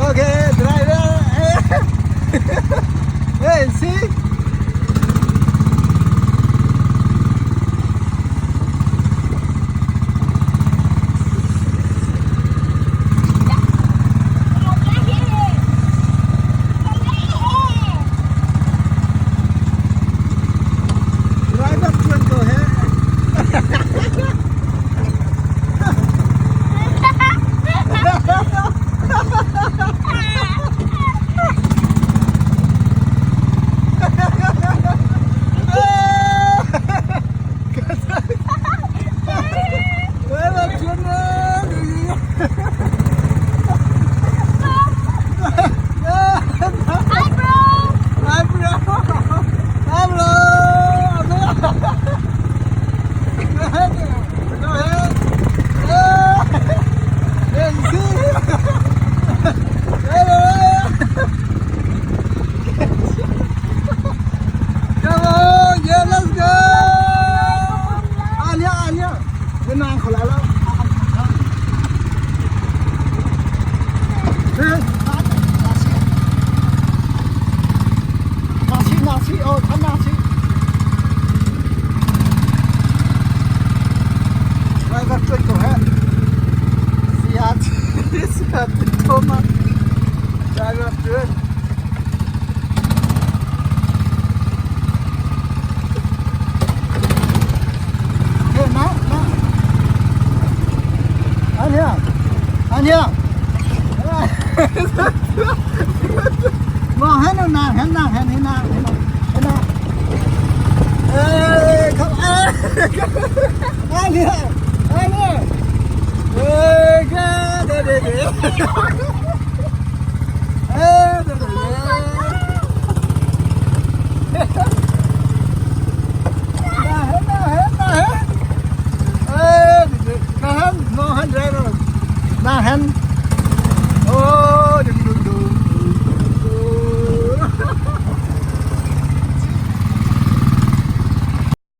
Okay, driver. Hey, see? Driver chuan ko he. Driver chuan na. Hi bro. Hi bro. Hi bro. Go ahead. Go ahead. Yeah, you see? Hello. Come on, yeah, let's go. Alia, Alia. Cái nàng khỏi lại đâu. Hey. 拿起，拿起，哦，他拿起。Driver chuan ko he. Siat, siat Thomas. Driver chuan. Hey, na, na. Anya, Anya. มองให้หนูนางให้นางให้นางให้นางให้นางเอ้ยครับเอ้ยอันนี้อันนี้เอ้ยก็เดี๋ยวเดี๋ยวเดี๋ยวเอ้ย